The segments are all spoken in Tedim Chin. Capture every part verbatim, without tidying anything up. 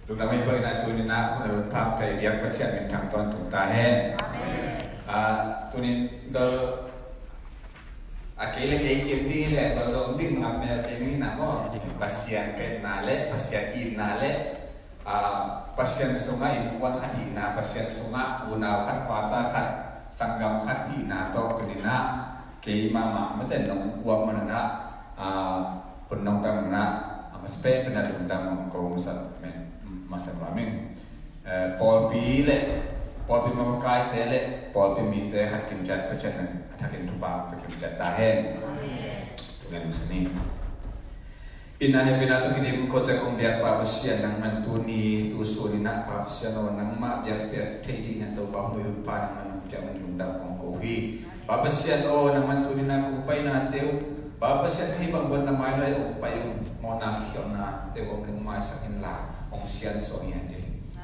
Lungdam ei bangin a tuninah hun a hun phang pia i biak Pasian min thang tuan tung ta hen. Amen. A tunin dol a kei le kei kian ding hi le dol dong ding ngam mel kei ni na maw. Pasian kaihna le Pasian itna le a Pasian sungah innkuan khat hihna, Pasian sungah unau khat pata khat sanggam khat hihna tawh tuninah kei mahmah mate nong uap manunah a hun nong tang manunah a masa pen pena lungdam ong ko musak men masa nuaming. Pawlpi le pawlpi makaite le pawlpi mite khat kimciat Pasian a thakin thupha pe kimciat ta hen. Tungen masa ni. Ina hepina to kidim kote kong biak Pa Pasian nangman tuni tu suninah Pa Pasian aw nangmah biak piak thei dina to Pa hong hun pa nangman nong piak man lungdam kong ko hi. Pa Pasian aw nangman tuninah kong paina teu Pa Pasian hei bang bon na mai lai ong pai ung mawna kikhialna teu ong lungmai sakin la ong sian suang hi ate.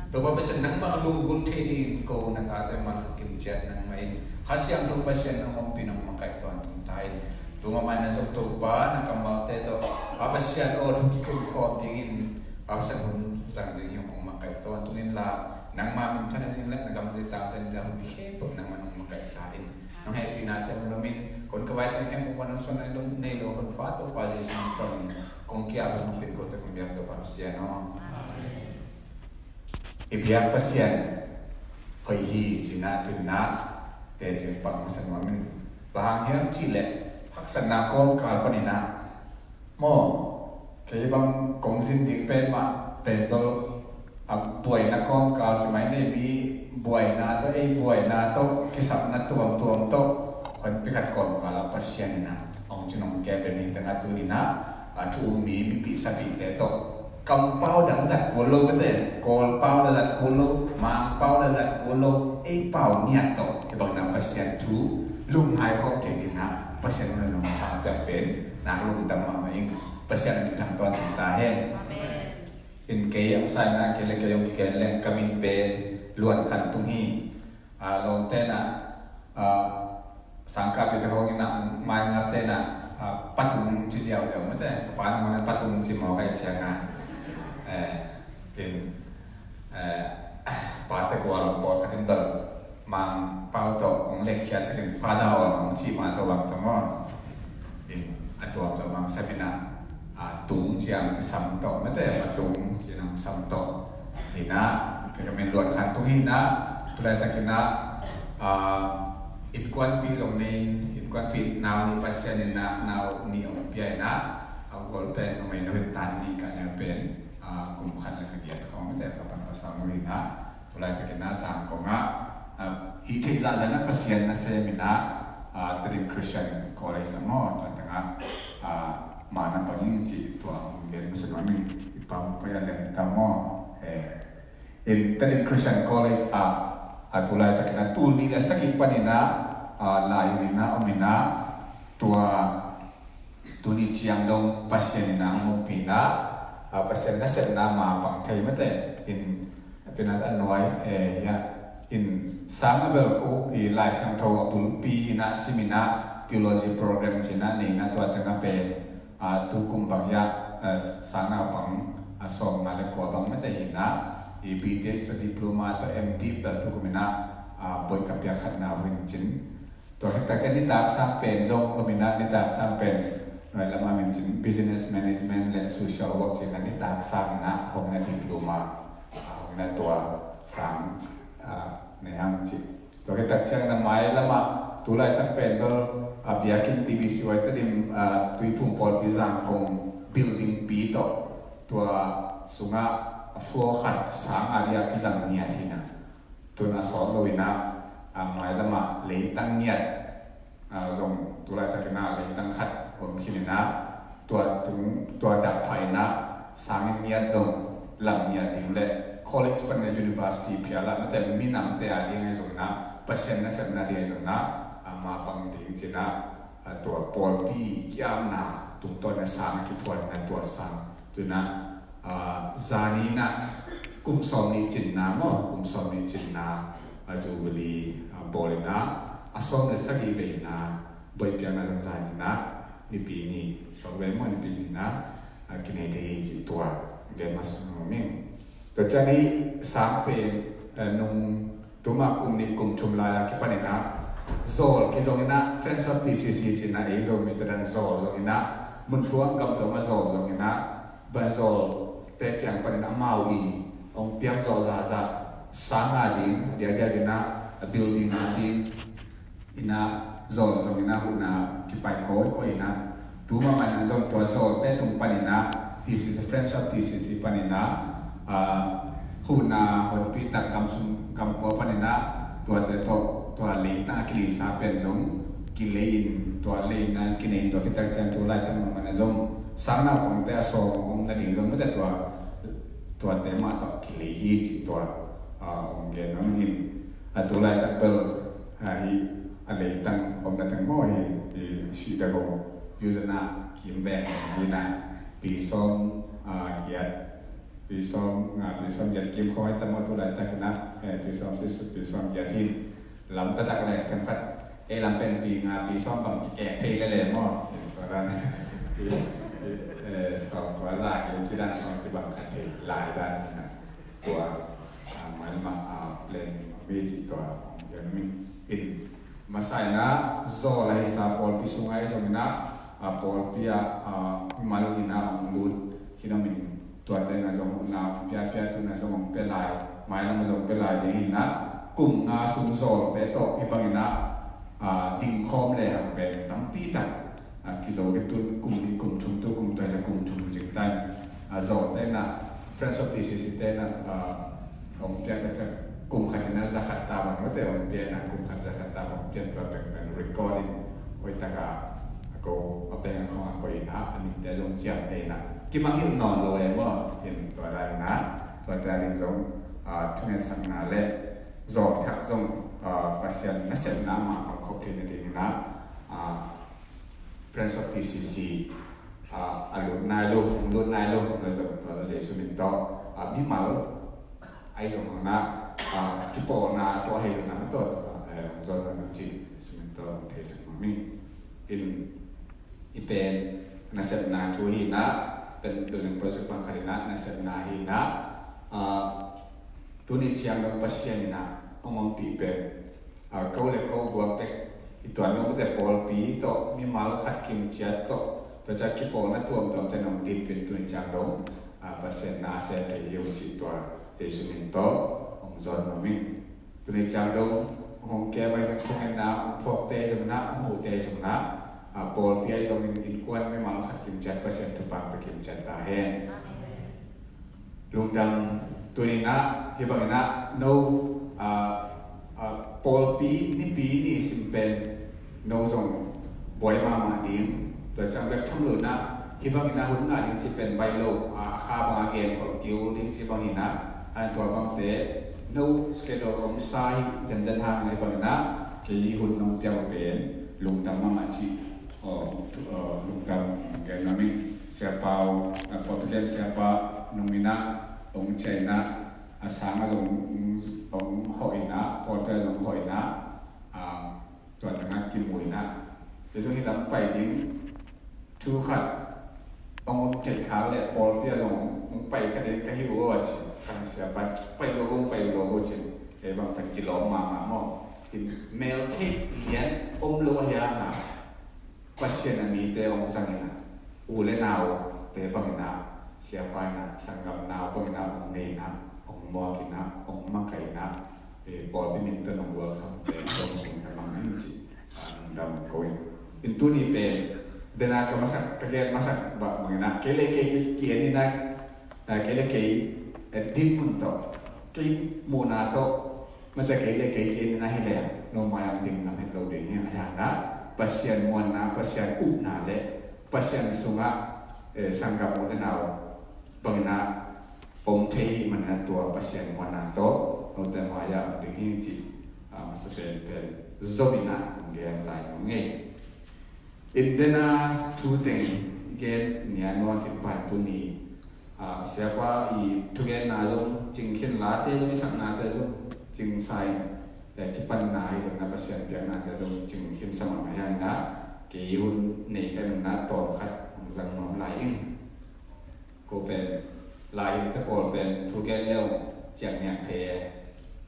Topa Pasian nangmah lunggulh thei dingin ko na tate mal kha kimciat nangmah in Kha Siangtho Pasian nang ompih nong makaih tuan tung ta in. Tuma mai na zong Topa na kammalte tawh Pa Pasian aw thu kikum khawm dingin Pa Pasian hun zang dingin hong makaih tuan tungin la nangmah min thana ding le na gam ding tangsan ding hun khempeuh nangmah nong makaih ta in. Nong hehpihna te hong lomin kon ka vai teng khempeuh nong son na dong nei lo hun pa Topa Jesu nong son kong kia hun nong pin ko te kong biak Topa Pasian aw. I biak Pasian hoih hi cinah tuninah tecin pang masa nuamin bang hang hiam cihleh haksatna kawmkal paninah maw kei bang kong zin ding pen mah pen tol a buaina kawmkal ci mai nei mi buaina tawh ei buaina tawh kisapna tuamtuam tawh honpi khat kawmkal a Pasian inah hong ci nong kep den hi tengah tuninah a thu um mi mipi sapite tawh kampau dang zat kul lo mate, Kawlpau la zat kul lo, Mangpau la zat kul lo, ei pau niat tawh hi bangna Pasian thu lunghai khawm kei dingna Pasian nong thang piak pen nak lungdam mahmah ing. Pasian min thang tuan tung ta hen. Amen. In kei ang saina kei le kei ong kiken le ka min pen Luan Khan Tung hi. A lawmte na a sangkapite hong ina mai ngapte na a patung ci ziauziau mate ka pa na mona patung ci mawk ai cianga. In pate kual pawlkhat in dol Mangpau tawh hong lekkhiat sakin Father aw hong ci ma tawh bang tawh maw. In a tuam tawh mang sabina a tung ciang kisam tawh mate a tung ciang sam tawh. Hina ka min Luan Khan Tung hina tulai takina a innkuanpi zong nei innkuanpi nau ni Pasian ina nau ni ong pia ina a gol pen ong ei no hin tan ni ka nia pen a kum khat le ka giat khawng mate ka pan pasal mu hina. Tulai takina zang konga a hi thei zazana Pasian na semina a Tedim Christian College a maw tuan tanga a mana bangin ci tua gen masa nuamin i pam paya lem ta maw. In Tedim Christian College a a tulai takina tul ni le sagih panina a lai nina omina tua tuni ciang dong Pasian ina hong pina a Pasian nasepna ma pang thei mate in pina a nuai e ya in sang a bel ku i Lai Siangtho a bulpi ina simina theology program cina neina tua tanga pen a tukum bang ya sang na pang a sawm nga le kua bang mate hina i B Th diploma to M D bel tukum ina a boih ka piak khatna hun cin. Tua khit takcian nitak sang pen zong omina nitak sang pen nuai lama min cin business management le social work cina nitak sang ina hong na diploma hong na tua sang nei hang ci. Tua khit takcian na mai lama tulai tak pen bel a biakin T B C Y Tedim a Tuiphum pawlpi zang kong building pi tawh tua sunga a floor khat sang a dia kizang ngiat hina. Tun a sawt lo ina a mai lama leitang ngiat a zong tulai takina leitang khat om khin ina tua tung tua dap pha ina sangin ngiat zong lam ngiat ding le college pan le university phiala mate minamte a ding ai zong ina Pasian nasepna ding ai zong ina a ma pang ding cina a tua pawlpi kiamna tungtawn na sang a kiphuan ina tua sang. Tuna a zani na kum sawm nih cinna maw kum sawm nih cinna a jubilee a bawl ina a sawm le sagih veina boihpiakna zong zani na nipi ni sawm vei maw nipi ni na a kinei thei hi cih tua gen ma sung ming. Tua ciang i sang pen, eh, nung tuma kum nih kum thum lai a kipanin ah zawl kizongin ah, Friends of T C C ci-in ah, ei Zomite dan zawl zongin ah, mun tuam gam tuam ah zawl zongin ah, ban zawlte kiang panin amau i hong piak zawh zahzah sang a ding, a diakdiakin ah a building a ding in ah zawl zongin ah huhna kipai kawikawi in ah, tu mahmah in zong tua zawlte tung panin ah, T C C, Friends of T C C panin ah, ah, huhna honpi tak gam sung gam pua panin ah, tuate tawh tua leitang a kileisa pen zong kilei in, tua leina kinei in, tua khit tak ciang tu laitak mahmah in zong sang naupangte a sawm om nading zong mite tua, tuate mah tawh kilei hi ci tua, ah, hong gen nuam ing. A tu laitak bel, ah, hih a leitang omna teng maw, hih, hih Sihdago Yuzana kim bek hi na, pi sawm, ah, giat, pi sawm, ah, pi sawm giat kim khawng hi ta maw tu laitak in ah, eh, pi sawm si, pi sawm giat hi. Lam taktak leh themkhat, ei lam pen pi nga pi sawm bang kikek thei lel e maw. Tua dan, pi, pi, eh, sawm kua za kim ci dan sawm kibang khat thei lai dan hi na. Tua, ah, mah, ah, plan mi ci tua, ah, in masa in ah zawl a hisa pawlpi sung ah i zongin ah, ah, pawlpi ah, ah, mimal in ah hong lut hi na, min tuate in ah zong huhna hong piapia, tu in ah zong hong pia lai, mailam zong pia lai ding hi na, kum nga sung zawlte tawh hih bangin ah, ah, dingkhawm lehang pen tampi tak, ah, kizo hi. Tun kum nih kum thum, tu kum tua hi na kum thum cing ta in, ah, zawlte in ah, Friends of T C C te in ah, ah, hong piak ta ciang kum khat in ah za khat ta bang mite hong pia in ah, kum khat za khat ta bang pia in, tua pengpeng record in hoih tak a, a ko, a peng a khong a koih in ah, a minte zong ciamteh in ah, kimangngilh nawn lo e maw. In tua dan in ah, tuate a ding zong, ah, thungetsakna le zawlthak zong, ah, Pasian nasepna mah bang khop theih nading in ah, ah, Friends of T C C, ah, a lut nai lo, hong lut nai lo, na zong tua Jesu min tawh, ah, mimal ahi zong hong na, ah, kipawlna tawh ahi zong na tawh, tawh, eh, hong zon na ci, Jesu min tawh hong theisak nuam ing. In, i pen nasepna thu hi na, pen building project bang khat hi na, nasepna hi na, ah, tuni ciang dong Pasian in ah hong ompih pen, ah, ko le ko buak tek hi tuan lo mite, pawlpi tawh mimal khat kimciat tawh, tua ciang kipawlna tuamtuamte in hong dinpih in tuni ciang dong, ah, Pasian na a sem thei hi uh cih tua Jesu min tawh hong zon nuam ing. Tuni ciang dong hong kem ahi zong, thungetna hong thuakte ahi zong in ah, hong huhte ahi zong in ah, ah, pawlpi ahi zongin innkuan mimal khat kimciat Pasian thupha pia kimciat ta hen. Lungdam. Tuni in ah hih bangin ah no, ah, ah, pawlpi nipi ni sim pen no zong buai mahmah ding, tua ciang bek tham lo in ah, hih bangin ah hun ngah ding cih pen baih lo, ah, a kha bang a gen khol kei ding cih bang hi na, ah, tua bangte no schedule omsa hi zenzen hangin ah hih bangin ah kei hun nong piak uh pen lungdam mahmah cih, aw, aw, lungdam gen nuam ing. Siapa uh, ah, Portugal siapa nung in ah hong ciah in ah, a sang a zong hong hawh in ah, pawlpi a zong hawh in ah, ah, tua teng ah kimu in ah, kei zong hih lam pai ding thu khat hong om kei kha leh pawlpi a zong hong pai kha ding ka hi uh aw ci. Kan siapa pai lo, hong pai lo, hong ci. Kei bang pen kilawm mahmah maw. In meltheih lian om lo ahi hang a, Pasian a mite hong zang in ah, u le naute bangin ah, siapa in ah, sanggamnau bangin ah hong nei in ah, hong muak in ah, hong makaih in ah, eh, pawlpi min tawh nong welcome te, hong tung na mang in ci, ah, lungdam ko in. In tuni pen, den a ka masak, ka gen masak bangin ah, kei le kei ki-en in ah, ah, kei le kei, eh, dinmun tawh, kei muhna tawh, mate kei le kei ki-en in ah hi leh, no mai-ah ding ngam het lo ding hi hang a, Pasian muanna, Pasian upna le Pasian sungah, eh, sanggam u le nau bangin ah om thei hi manin ah, tua Pasian muanna tawh note mai-ah om ding hi cih, ah, masa penpen zom in ah hong gen lai nuam ing. In den a thu teng gen nia nuam khit pan tuni, ah, siapa i thugenna zong cing khin, late zong i saknate zong cing sa in, te ci panna hi zong na, Pasian piaknate zong cing khin sa mahmah hi hang in ah, kei hun nei ka hi manin ah tawm khat hong zang nuam lai ing. Ko pen Lai Hilh te pawl pen thu gen leu ciang niang thei e.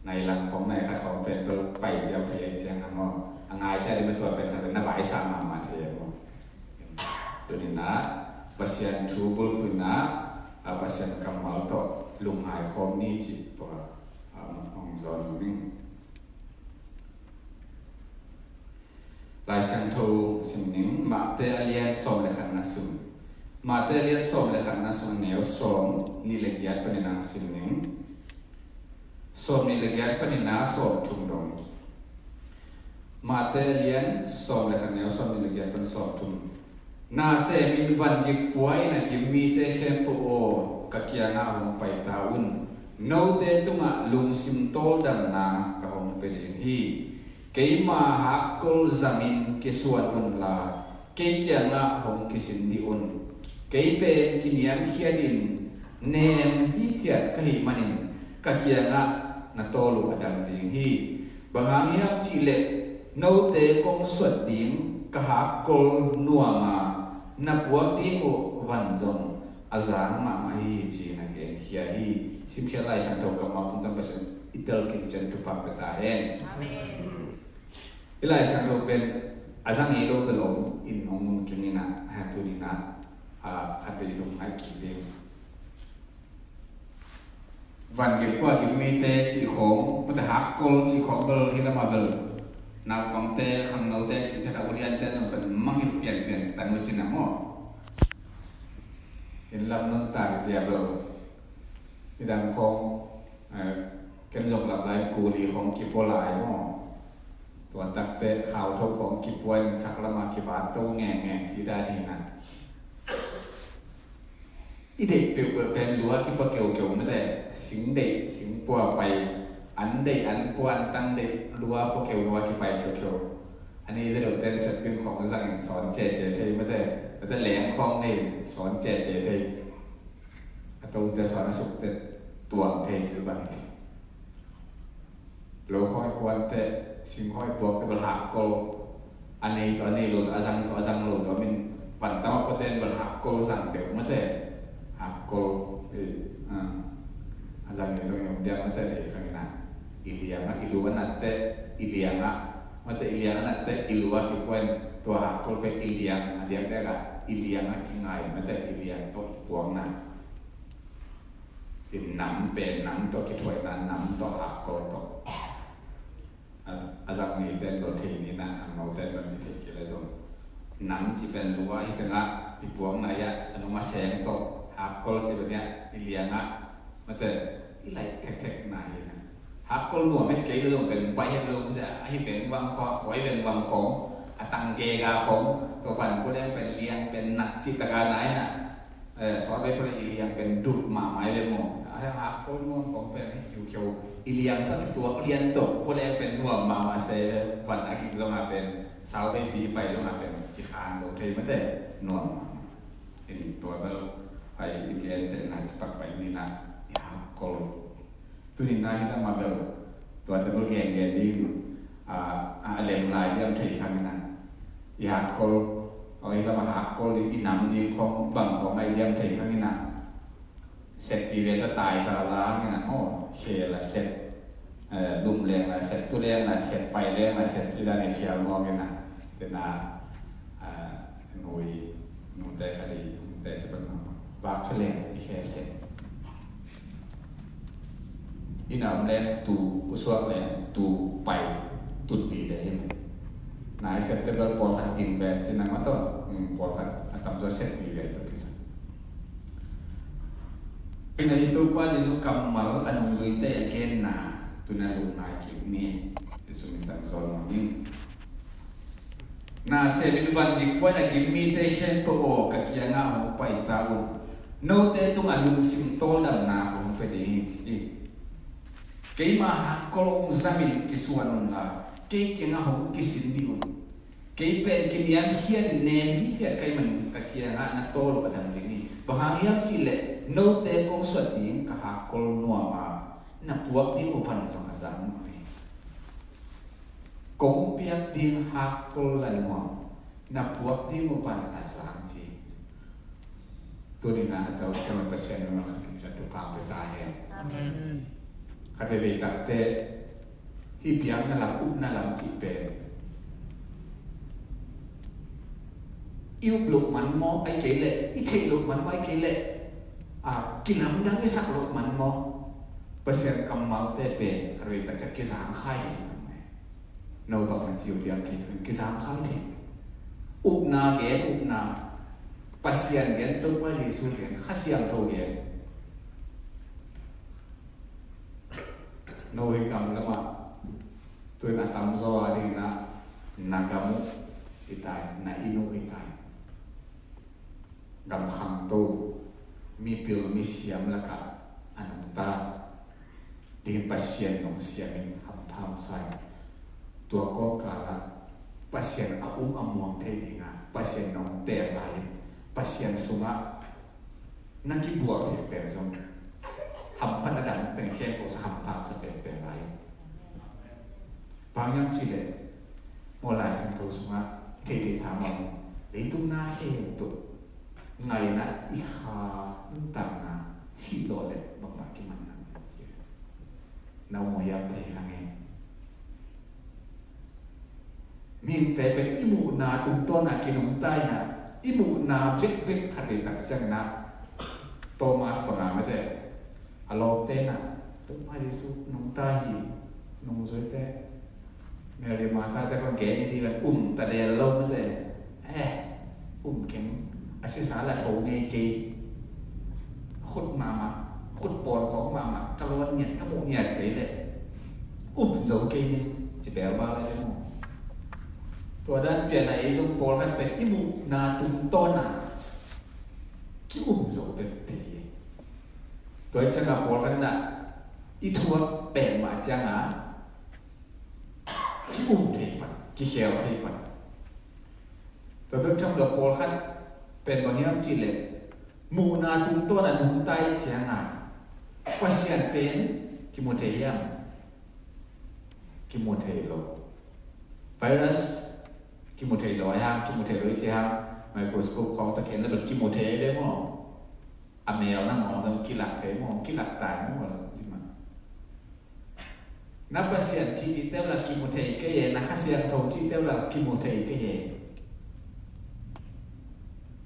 Nai lang khawng nai khat khawng pen tua pai ziau thei e ciang a maw. A ngai te a dim a tua pen khat na vaisa mahmah thei e maw. Tuni-in ah Pasian thu bulphuhna, a Pasian kammal tawh lungngai khawm ni cih tua, a, hong zawn nuam ing. Lai Siangtho sim ning, Mate a lian sawm le khatna sung. Mate a lian sawm le khatna sung a neu sawm nih le giat panin ang sim ning. Sawm nih le giat panin a sawm thum dong. Mate a lian sawm le khat neu sawm nih le giat pan sawm thum. Na semin van gik pua in a gim mite khempeuh aw, ka kiangah hong pai ta un. Note tungah lungsim tawldamna ka hong pia ding hi. Keima hakkol zamin kisuan unla, kei kiangah hong kisin dih un. Kei pen kiniamkhiatin nem hithiat ka hih manin ka kiangah na tawl uh a dang ding hi. Bang hang hiam cihleh note kong suat ding ka hakkol nuam a, na puak ding uh van zong a zang mahmah hi, ci-in a genkhia hi. Simkhiat Lai Siangtho kammal tungtang Pasian i telkhin ciang thupha pia ta hen. Amen. Hih Lai Siangtho pen a zang ngei lo bel om in hong mun keng in ah, a, tuni-in ah, a, khat vei lungngaih kik ding. Van gik pua gik mite cih khawng, mate hakkol cih khawng bel hih lamah bel naupangte, khangnote cih khat a uliante zong pen mangngilh pianpian tan uh cin ah maw. Inn lam nuntak zia bel. Nidang khawng, eh, ken zong lap lai kuli khawng kipua lai maw. Tua takte khau tho khawng kipua in sak lamah kivat to ngengngeng ci dan hi na. I deih peuhpeuh pen lua kipua keukeu mate, sing deih, sing pua pai, an deih, an pua, an tang deih, lua pua keu, lua kipai keukeu. A nei zaw deuhte in sepping khawng zangin sawn cece thei mate, mate leng khawng nei sawn cece thei. A tote sawn a sukte tuang thei ci bang hi. Lo khawng i kuante, sing khawng i puakte bel hakkol. A nei tawh a nei lo tawh, a zang tawh a zang lo tawh, min pan tam a puate in bel hakkol zang deuh mate. Hakkol, eh, a, a zang i zong i om diam mate thei khang ina. I liang a, i lu a natte, i liang a. Mate i liang a natte, i lu a kipua in tua hakkol pen i liang a diakdiak a, i liang a kingai mate i liang tawh i puakna. I nam pen nam tawh kithuaina, nam tawh hakkol tawh. A, a zak ngeite in bel thei ni na, khangnote in bel ni thei kei le zong. Nam cih pen lua hi tengah i puakna hi a, a nung a seng tawh, hakkol cih pen hi a, i liang a, mate, i laih thekthek na hi na. Hakkol nuam het kei le zong pen baih het lo, mate, a hi vengvang khawng, a kuai vengvang khawng, a tang gega khawng, tua pan puleng pen liang pen nat cih taka na hi na. Eh, sawt vei puleng i liang pen duk mahmah hi ve maw. A, hakkol nuam khawng pen hi khiukheu. I liang tawh kituak lian tawh puleng pen nuam mahmah se ve. Van a kik zongah pen, sau veipi pai zongah pen kikhan zo thei mate, nuam mahmah. In tua bel pai i gentehna cipak pai ni na, i hakkol. Tuni na hi lamah bel tuate bel gengen ding, a, a lem lai diam thei khang ina. I hakkol, aw hi lamah hakkol ding, i nam ding khawng bang khawng ai diam thei khang ina. Set pi ve ta tai zaza hang ina, aw, khel a set, eh, lum leng a set, tu leng a set, pai leng a set, ci dan i phial mawk ina. Tena, a, nui, nute kha ding, nute ci pan mawk. Vak kha leng i khe set. Inn a om leng tu, pusuak leng tu, pai, tut vive hi mah. Nai sep te bel pawlkhat ding ven cin a mah tawh, um, pawlkhat a tamzaw sep vive tawh kisam. Inn a hi Topa Jesu kammal a nungzuite a genna, tuna lungngai kik ni, Jesu min tang zawn nuam ing. Na semin van gik pua in a gim mite khempeuh aw, ka kiangah hong pai ta un. Note tungah lungsim tawldamna kong pia ding hi, ci hi. Keima hakkol hong zamin kisuan unla, kei kiangah hong kisin dih un. Kei pen kiniamkhiat in nem hithiat ka hih manin ka kiangah na tawl uh a dang ding hi. Bang hang hiam cihleh note kong suat ding ka hakkol nuam a, na puak ding uh van zong a zang mah hi. Kong piak ding hakkol la nuam, na puak ding uh van a zang ci. Tuni-in a tel siam Pasian in a khat kim ciat thupha pia ta hen. Amen. Khat veivei takteh hih biakna lam, upna lam cih pen i up loh man maw, ahih kei leh i theih loh man maw, ahih kei leh a kilamdang i sak loh man maw, Pasian kammalte pen khat veivei tak ciang kizangkhai thei man maw. No bang na ci uh diam thei, kizangkhai thei. Upna gen, upna. Pasian gen, Topa Jesu gen, Kha Siangtho gen. No hih gam lamah tu-in a tamzaw a dingin ah na gam uh hi ta in, na inn uh hi ta in, gam khangto, mipil misiam lakah a nungta ding Pasian nong siamin hampha sa in, tua kawmkalah Pasian a um a muang thei dinga Pasian nong teel lai-in, Pasian sungah na kibuak thei pen zong hampha na dam pen khempeuh sa, hampha sa penpen lai-in. Bang hiam cih leh maw, Lai Siangtho sungah i theih theih sa mah, leitung na khempeuh ngaihna i kha, nuntakna, sih lawh leh bangmah kimanna, na um uh hiam thei kha nge. Mihingte pen i muhna tungtawn a kinungta in ah, i muhna bekbek khat vei tak ciangin ah, Thomas banga mate, a lawmte in ah, Topa Jesu nungta hi, nungzuite, Mary Martha te khawng gen i dih ven, um ta del lo mate. Eh, um keng, a sisa la tho ngei kei. A khut mahmah, khut pawn khawng mahmah, ka lawn ngiat, ka muh ngiat kei leh um zo kei ning, ci bel bal lai maw. Tua dan pian a ei zong pawlkhat pen i muhna tungtawn a ki-um zo peuhpeuh hi. Tua hi ciangin pawlkhat in ah i thuak pen mah ciangin ki-um thei pan, kikhel thei pan. Tua bek tham lo, pawlkhat pen bang hiam cih leh muhna tungtawn a nungta i ciangin Pasian pen kimu thei hiam? Kimu thei lo. Virus kimu thei lo, a hiang kimu thei lo i ci hang, microscope khawng tawh khen le bel kimu thei le maw. A mel nangawn zong kilak thei maw, kilak tai maw, lo dih mah. Na Pasian cih cihte uh la kimu thei kei e, na Kha Siangtho cihte uh la kimu thei kei e.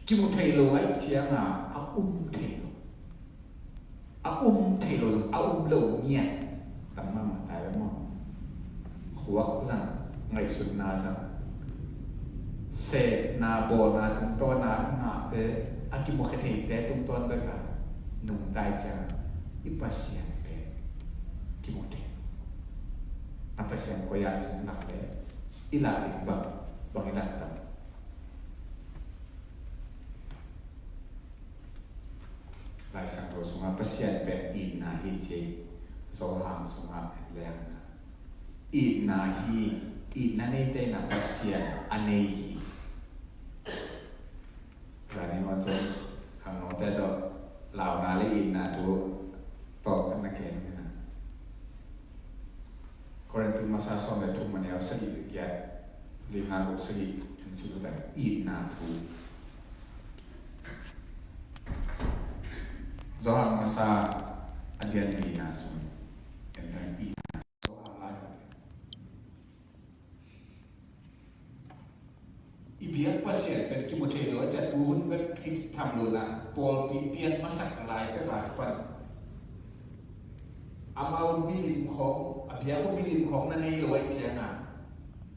Kimu thei lo ahih ciangin a um thei lo. A um thei lo zong, a um lo ngiat. Tang mahmah tai ve maw. Khuak zang, ngaihsutna zang, sepna, bawlna tungtawn a i ngahte, a kimukhia theite tungtawn bek a nungta i ciangin i Pasian pen kimu thei. A Pasian koi ah cih lak leh i lah ding bang, bang i lah tam? Lai Siangtho sungah Pasian pen itna hi ci. Johan sungah en leng itna hi, itna neite in ah Pasian a nei hi. Zani mah cun khangnote tawh launa le itna thu tawh kan na ken hi na. Korintu masa sawm le thum, a neu sagih le giat, li nga guk sagih, kan suk pen itna thu. Johan masa a lian lina sung en dan itna. Johan lai i biak Pasian pen kimu thei lo a, ca tu hun bek hi tham lo na, pawlpi pian masak lai pek a pan amau milim khawng, a biak uh milim khawng na nei lo ahih ciangin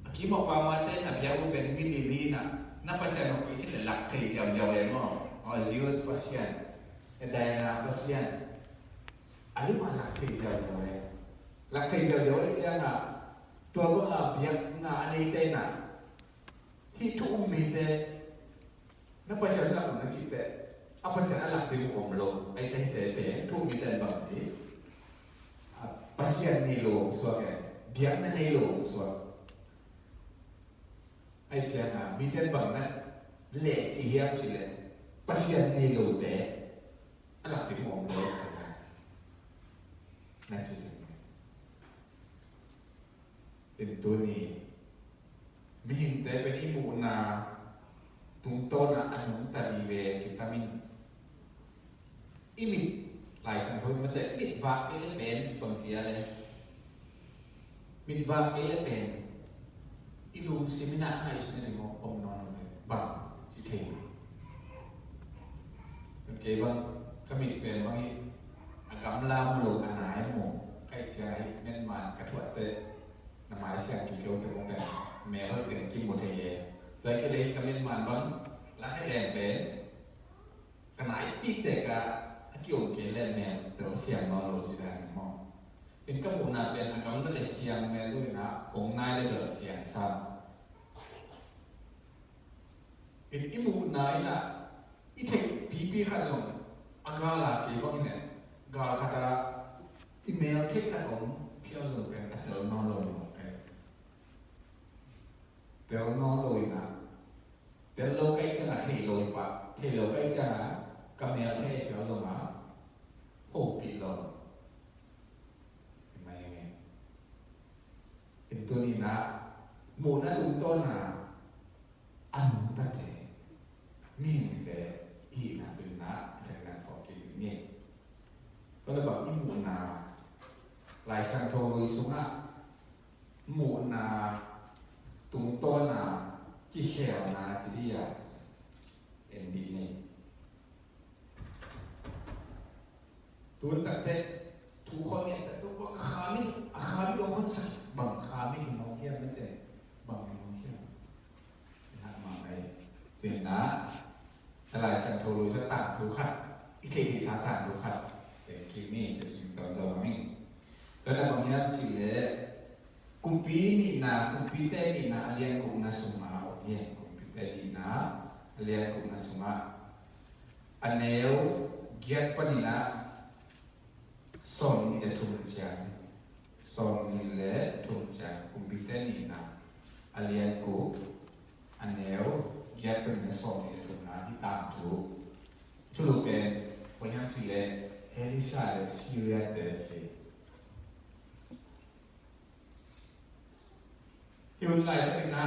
a kim a pamate in a biak uh pen milim hi na, na pasian uh koi cih leh lak thei ziauziau e maw. Aw, Zeus pasian, e Diana pasian, a lim a lak thei ziauziau e. Lak thei ziauziau ahih ciangin tua banga biakna a neite in ah hih thu um mite, na pasian lak uh na cih teh, a pasian a lak ding uh om lo. Ahih ciang hihte pen thu um mite in bang ci? A, pasian nei lo hong suak e, biakna nei lo hong suak. Ahih ciangin mite in bang na leh ci hiam cih leh, pasian nei lote a lak ding uh om lo, na ci zen. In tuni mihingte pen i muhna tungtawn ah a nungta vive kitam in, I mit, Lai Siangtho in mate, i mit vak kei le pen bang ci a le, mit vak kei le pen i lungsim in a ngaihsutna ding om nawn lo, bang ci thei. Kei bang ka mit pen bang hi, a gamla mu lo, a nai mu, ka hih ciang a hih metman ka thuah teh na mai siang kiu keu teng pen mel hoih teng kimu thei e. Tua hi kei le ka metman bang la khe leng pen ka nai tiktek a, a kiom kei le mel tel siang nawn lo ci dan maw. In ka muhna pen a gamla le siang mel lo in a, hong nai le bel siang sam. In i muhna in a, i theih pipi khat zong a gal a kei bang in a, gal khat a i mel theih khat om phial zong pen a tel nawn lo in a, tel nawn lo in a, tel lo ka hih ciang a thei lo hi pah, thei lo ka hih ciang a ka mel thei phial zong a hopih lo. Hi mai ing e. In tuni in a, muhna tungtawn a a nungtate, mihingte i hihna tuni in a, a thakna thawh kik ding hi. Tua le bang i muhna, Lai Siangtho Lui sungah muhna tungtawn a kikhelna ci ding a, en dih ni. Tun takteh thu khawng ngen tak tuk bang kha mi, a kha mi dong hon sak, bang kha mi hi mawk hiam mate, bang hi mawk hiam. Nak mah mai. Tui na, Lai Siangtho Lui sa tangthu khat, i thei thei sa tangthu khat, teng kik ni, sa sung tang zo mami. Tua na bang hiam cih leh, Kumpi nihna, Kumpite nihna a lian gukna sungah, ok, Kumpite nihna a lian gukna sungah, a neu giat panin a sawmnih le thum ciang, sawmnih le thum ciang, Kumpite nihna a lian guk, a neu giat panin a sawmnih le thumna hih tangthu. Thulu pen bang hiam cih leh Elisha le Syria te ci. Hi hun laitakin a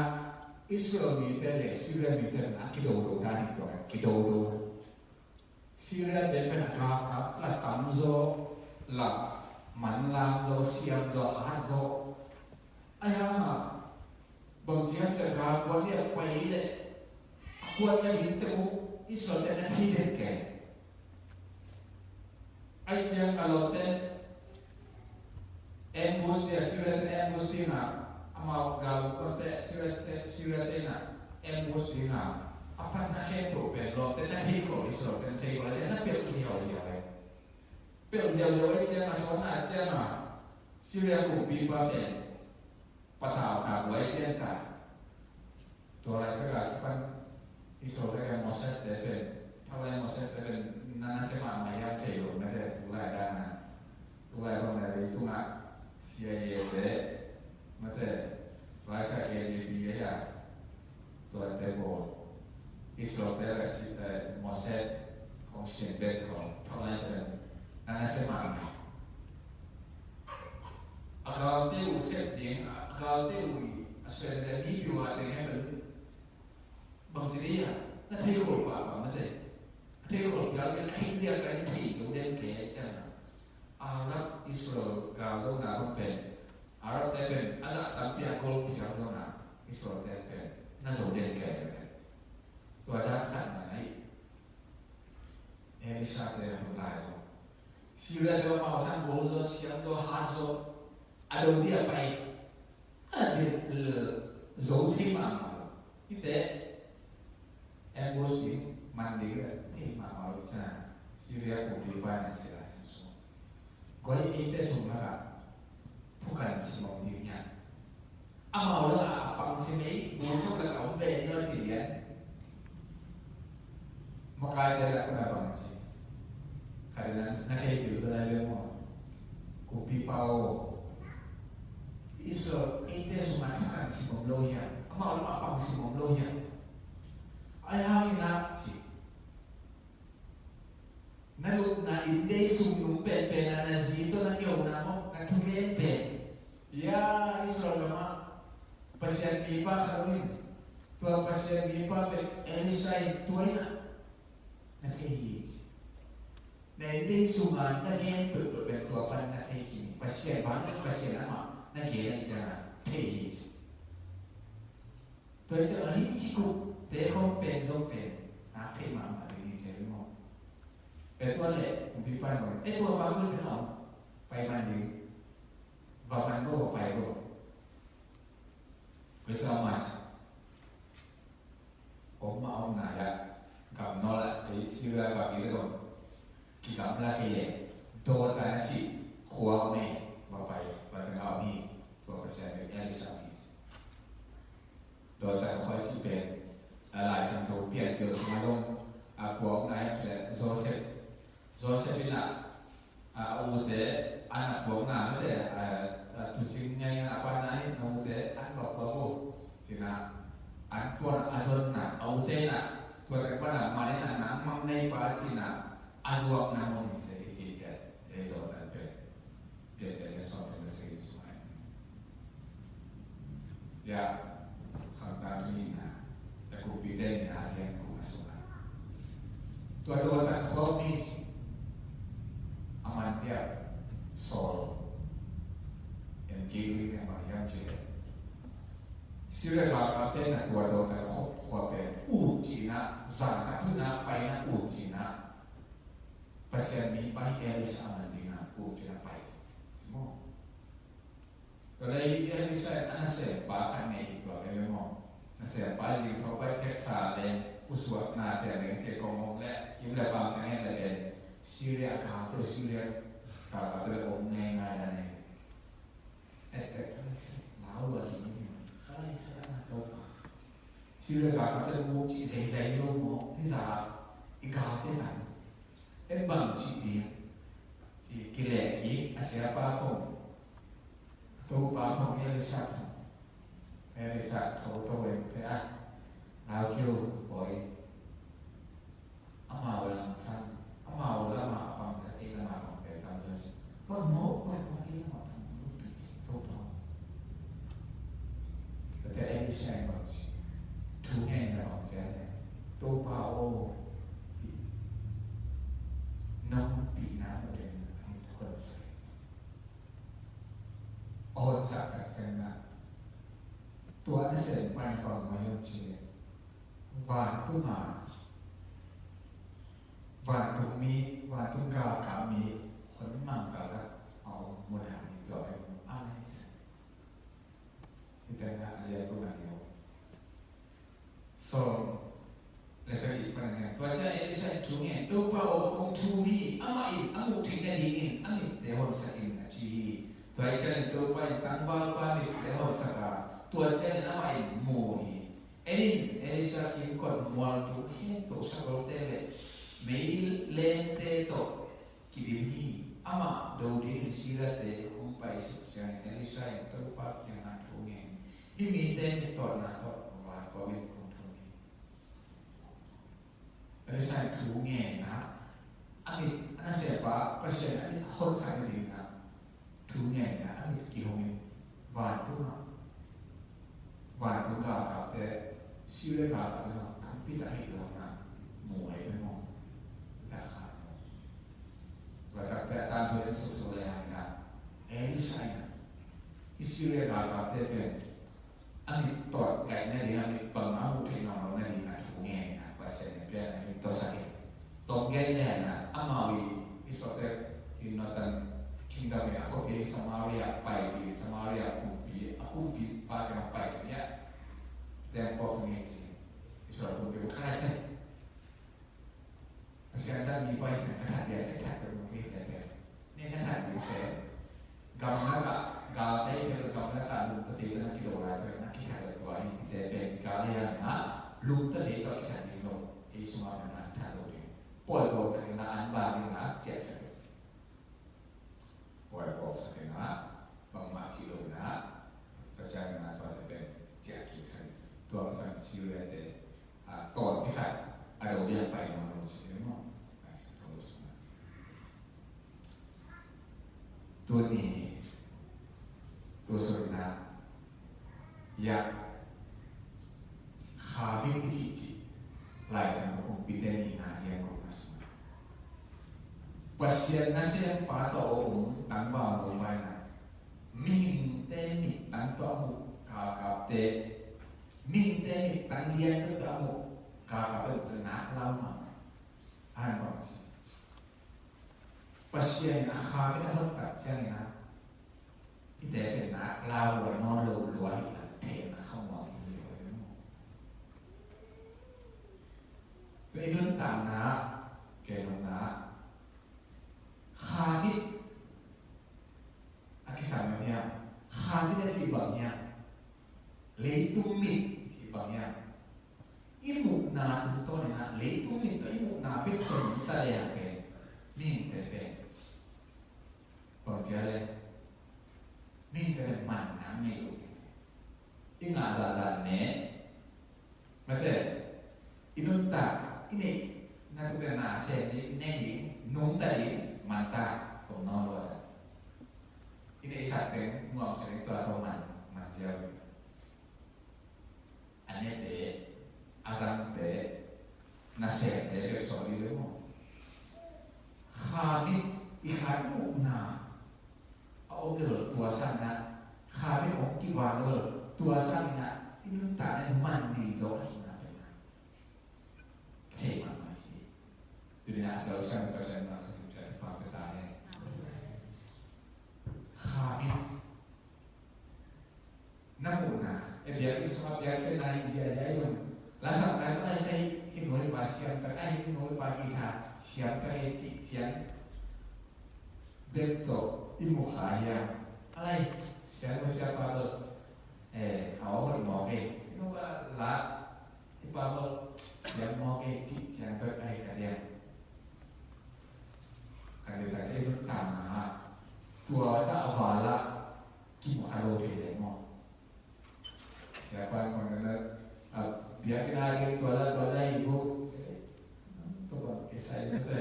Israel mite le Syria mite pen a kidodo dan hi tua, kidodo. Syria te pen a galkap la tam zaw, la manlang zaw, siam zaw, hat zaw. Ahi hang a bang ci hiam cih leh galkap ni a pai leh a kuan na ding teng uh Israel te na thei den kei. Ahi ciang a lawte ambush ding a, Syria te ambush ding a, amau galkapte Syria te, Syria te na ambush ding a, a pan na khen to pen lawte na thei khol, Israel te na thei khol, a ciang na pelh ziauziau e. Pelh ziauziau ahi ciang a sawn a ciang a Syria kumpipa pen patau ta buai pian ta. Tua lai pek a kipan i sawl pek a Mossad te pen, thaulai Mossad te pen na nasia mahmah hiam thei lo mate, tulai dan a. Tulai bang na leitungah C I A te mate, Russia K G B a, tuate bawl. Israel te la si, eh, Mossad khong sian bet khong thaulai te na nasia mahmah. A galte uh sep ding, a galte uh a suan a mi piu a teng he pen bang ci ding a, na thei khol pahpah mate. A thei khol pial ciang a thei diak ka in thei zo den ke ciang a. Arab Israel gal lo na bang pen, Arab te pen a zah tampi a gol pial zong a, Israel te pen na zo den ke mate. Tua dan khat na hi. Elisha te a hun lai zaw. Syria te amau sang gol zaw, siam zaw, hat zaw. A do dia pai. A do dia, eh, zo thei mahmah lo. Hite ambush ding, man ding, eh, thei mahmah lo ciang. Syria kumpipa in a ci lai sung sung. Koi eite sung lakah thukan simawh ding hiam? Amau lakah a pang sim ei, gulchok lakah om ve ni aw ci lian. Makaite lakah na bang ci. Khat na, na thei bil bel lai ve maw. Kumpipa aw. Israel eite sungah thukan sim om lo hiam? Amau lakah a pang sim om lo hiam? Ahi hangin a ci. Na lupna inn dei sung nung penpen a na zi tawh na kiomna maw, na thugen pen. Ya Israel gamah Pasian mipa khat om in, tua Pasian mipa pen Elisha in tua in a na thei hi. Tua sungah na gen peuhpeuh pen tua pan na thei khin hi. Pasian bang, Pasian amah na gen ahih ciangin thei hi ci. Tua hi ciangin hih kikupte khawng pen zong pen na thei mahmah ding hi ci maw. Tua leh kumpipa in bang, tua bang pen pai man ding. Va man bo, va pai bo. Tua hi ciangin Om mah om nai ah, gamnawl ah, ei Syria gam i zong kigamla kei leh, Dothan a cih khua om ei, va pai, va tangah om hi, tua Pasian bek Elisha om hi. Dothan khua i cih pen, a, Lai Siangtho Piancil sungah zong, a, khua om nai ah, Joseph, Joseph in a, a, a ute an a puakna mite, a, a, tuucing ngaihna a pana hi, na ute an va puak uh, ci-in a, an puakna a zonna, a ute in a, tua teng pan a man in a, nangmah nei pa ci-in a, a zuakna mun hi se i ci ciat, se Dothan pen. Piancil lian sawm pen sia sungah. Ya, khamtang thu nihna, ya, Kumpite nihna lian gukna sungah. Tua Dothan khua mi a man piak Saul in kei ui ne ma yam ci le. Syria galkapte in a tua Dothan khua, khua pen ut ci-in a, zan khat hun a paina ut ci-in a, Pasian mi pa hi Elisha a man ding a ut ci-in a pai. Maw. Tua leh Elisha in a nasempa khat nei hi tua leh maw. Nasempa zing thawh pai theksa leh pusuak nasem leh ci kong om leh kim leh pam teng hen leh pen Syria galte, Syria galkapte leh om ngeingai a nei. Etek ka lai sa, lau lua ding ni, ka lai sa na Topa. Syria galkapte mu ci zeizai lo maw, ni za i galte tan. En bang ci ding. Ci kileh kik a siapa thong. Topa thong Elisha thong. Elisha thong thong en te a. Lau kiu boi. Amau lam sang. Amau lam a pang te, ei lam a pang te tam jo. Bang maw, bang maw, ei lam a pang maw, pi ci Topa. Te Elisha bang ci. Thu ngen na bang ci a ne. Topa aw. Nong pi na mu den a hon sa. Hon sa ka sen na. Tua na sen pan bang maw yam ci. Vantung a, vantung mi, vantung galkap mi, hon mang galkap a om mu dan ni tua pen a lai sa. Hih tengah a lian kua na ni om. Sawm le sagih pan a ngen. Tua ciang Elisha in thu ngen, Topa aw, kong thum hi, amah in a muh theih nadingin a mitte honsak in, a ci hi. Tua ciangin Topa in tangvalpa mitte honsak a, tua ciangin amah in mu hi. En in, Elisha kiang kong mual tung khempeuh sakolte le meilente tawh kidim hi. Amah do dingin Syriate hong pai suk ciangin Elisha in Topa kiangah thu ngen hi. Hih mite mittawtna tawh van kawmin kong thum hi. Elisha in thu ngen a, a mit, a nasempa Pasian a mit honsak nadingin a, thu ngen a, a mit kihong in, vantung a, vantung galkapte, Syria galkapte zong tampi tak hi lo na, mu ei pe maw, tak kha maw. Tua takte a tangthu en suksu le hang na, Elisha in a, hih Syria galkapte pen, a mit tawh kaih nading, a mit bangmah a muh theih nawn lo nading a thu ngen a, Pasian in a piak a mit tawh sak in. Tawm gen le na, amau i, Israelte i Northern Kingdom i a khuapi Samaria paipih, Samaria kumpi, a kumpipa kiang paipih a, temple kong ngen ci. Israel kumpi kong ngen ci. Pasian zat mipa in ka that dia, ka that peuh mah kei te peuh. Nen ka that peuh te. Gamlak ah, galte peuh gamlak ah lungtete tawh na kido lai peuh na kithat lo tua hi, te peuh gal hi a na, lungtete tawh kithat ding lo. Ei sungah na kithat lo ding. Pawi bawlsak in na, an vak in na, ciahsak in. Pawi bawlsak in na, bangmah cih lo in na, tua ciang in na tua te pen ciah kiksak in. Tua ka pan Syria te, a, tawlpi khat a do dia pai nawn lo ci maw. Tuni tua sawtna ya kha bik i cihcih Lai Siangtho kumpite nihna lian gukna sungah om tangval no vai na. Mihingte mittang tawh a muh galkapte, mihingte mittang lian tawh a muh galkapte tawh nak lau mah. An bang si. Pasian in a kha min a hon tak ciangin a, i te pen nak lau lua nawn lo lua hi la, thei na kha muang hi lua hi maw. Tua i nuntakna, kei nuntakna, kha min a kisam hiam, kha min a cih bang hiam, leitung mit cih bang hiam. I muhna tungtawn in a, leitung mit tawh i muhna bek tawh nungta le a pen, mihingte pen. Bang ci a le, mihingte le manna ngei lo. I ngah zahzah ne, mate, i nuntak, i neih, na tuk le na sem ding, ne ding, nungta ding, man ta, om nawn lo a. I neihsak teng, nuamsa ding tua tawh man, man ziau ding. A nete, a zangte, nasemte bek sawh ding ve maw. Kha min, i kha i muhna a om lel tua sangin a, kha min hong kivak lel tua sangin a, i nuntakna man nei zaw ahihna pen a thei mahmah hi. Tuni a tel siang Pasian na sa kim cia pa pe ta hen. Kha min na muhna, e biakinn sungah biakinn na hi ziahziah i zong. Lasam nai, lasam nai hi nuai pa siam tak, ai hi nuai pa guitar siam tak e cih ciang. Bek tawh i mu kha hiam? A lai, siam mu siam pa bel. Eh, a aw hoih mawk e. I nuai pa la, i pa bel siam mawk e cih ciang bek ai kha diam. Kan bek tak se i nuntakna tua sa a vala kimu kha lo thei leh maw? Siapa in bang na, a, biakinn a ding tua la tua la hi bu. Tua bang kisai na te.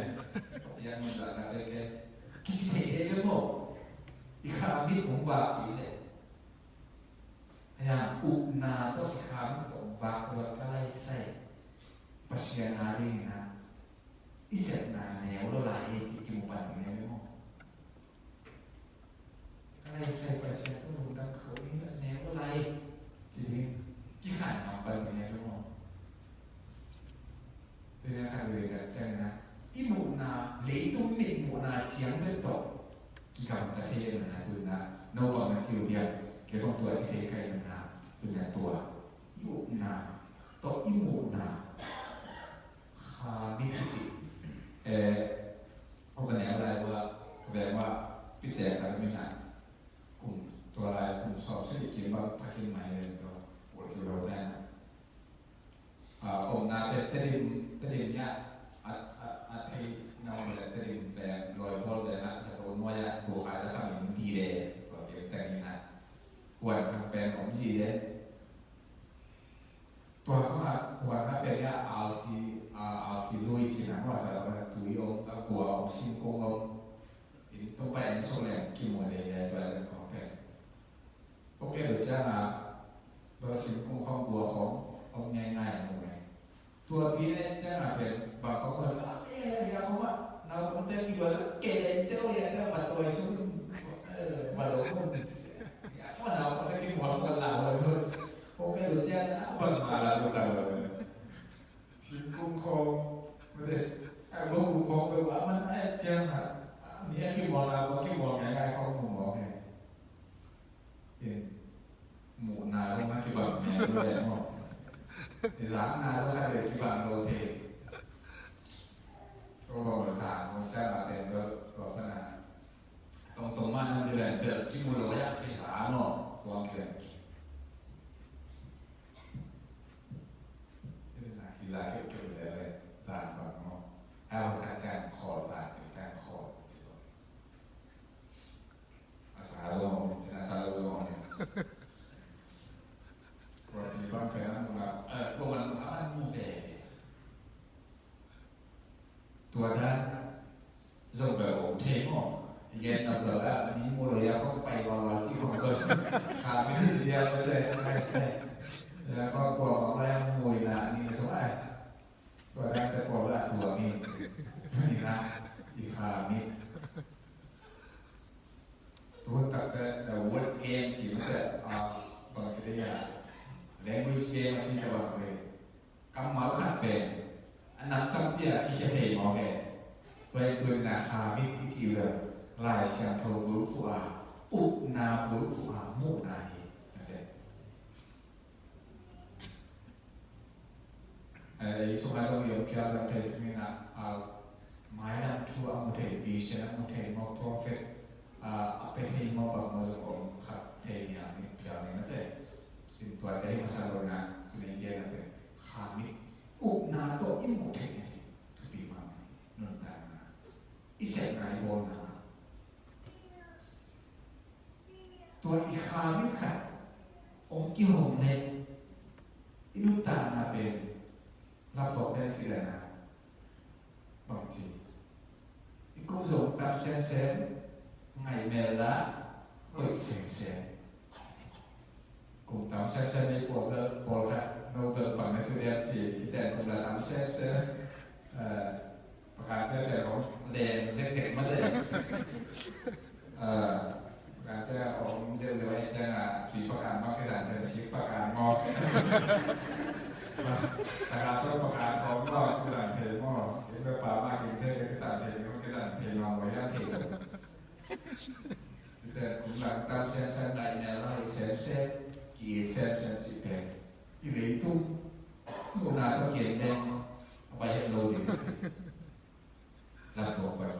Biakinn mun la ka te ke. Kici thei thei le maw? I kha mit hong vak kei leh. Ahi hang upna tawh i kha mit tawh hong vak tua ka lai sai. Pasian a ding in a. I sepna neu lo lai hi cih kimu pan ding hi maw? Ka lai sai Pasian tawh lungdam ka ko ding hi, neu lo lai hi ci ding kikhan ngam pan ding hi maw? Tuni a khat veve tak ciangin a, i muhna, leitung mit muhna ciang bek tawh kigamta thei lel na, tuni a naupang na ci uh diam, kei bang tua ci thei ka hi na, tuni a tua i upna tawh i muhna. Kha mit i cih. Eh, hong ka neu lai uh a, ka veng uh a, pite khat min a, kum, tua lai kum sawm sagih kim bang thakin mai ven tua, ul kiu lo te na. Ah, omna te, Tedim, Tedim ya, a, a, a thei na om le Tedim te, loi bol te na, sa to nuai a, tua khai ta sa min di le, tua kim te ni na. Huan khang pen om zi le. Tua khawng ah, tua kha pen a alsi, a, alsi lui cih na, kua sa lo na tui om, a kua om, singkung om. In tung pai in sung leng kimu zai zai tua leng khawng pen. Kua pen lo ciang a, tua singkung khawng kua khawng om ngai ngai mu ngai. Tua pi le ciang a pen, bang khawng mu, a, e, ya khawng a, naupang te ki tua, ke le te o ya te, ma tua sung, e, ma lo mu. Ya khawng a naupang te ki mu, tua la lo tua. Kua pen lo ciang a, bang ma la tua lo. Singkung khawng, mate, a, gong kung khawng pen a man a ciang ha. A, mi a kimuan a, a kimuan ngai ngai khawng mu mawk hi. In, muhna zong a kibang ngai lo le maw. I zakna zong a le kibang lo thei. Ko bang lo sa khawng ciang a pen lo, tua pan a. Tong tong man a mi len bel kimu lo ya kisa maw. Kuang kilen ki. Sina kiza keu keu se le, zan bang maw. Ai, hong ka cang khawl, zan keu cang khawl. A sa zong, sina sa lo zong. Kua pi bang pen a mu a, eh, kua man mu a man mu ve. Tua dan, zong bel om thei maw. I gen na bel a, mi mu lo ya khong pai wal wal ci khong bel. Kha mi ci dia bel le, ai sai. Ya khong kua khong la ya mui na ni tung ai. Tua dan te pawl a tua mi. Ni na, i kha mi. The word game ci mate, ah, bang ci dei a, language game a ci ka bang te. Kammal khat pen a nam tampi a kikhia thei mawk e. Tua in tuinna khamit i ci uh le Lai Siangtho bulphuh a, upna bulphuh a muhna hi. Mate. Eh, ei sungah zong i om phial lam thei tungin ah, ah, mailam thu a mu thei, vision a mu thei maw, prophet, ah, a pia thei maw, bang maw zong om khat thei nia, mi phial nia mate. In tuate hi masa lo in ah, tuni gen a pen khamit, upna tawh i mu thei nia, thupi mahmah, nuntakna, i sepna, i bawlna. Tua i khamit khat hong kihong leh i nuntakna pen laphuakte ci dan a bang ci, i kum zong tam semsem, ngaih mel la, hoih semsem. Kum tam semsem i pawl bel, pawlkhat no bel bang na ci diam ci, i ten kum la tam semsem. Eh, pakhat te pen hong leng zekzek mah leh. Ah, pakhat te hong zeuhzeuh ahih ciangin a, tui pakhat mah kizang thei, sik pakhat maw. Pakhat tawh pakhat hong maw kizang thei maw. Inn le pa mah ging thei, kizang thei, kizang thei maw, maw hiam thei. Cite kum lang tam semsem, ngaih mel la, hoih semsem, ki-it semsem cih pen i leitung muhna tawh gen leng a pai het lo ding. Lamsuak pai.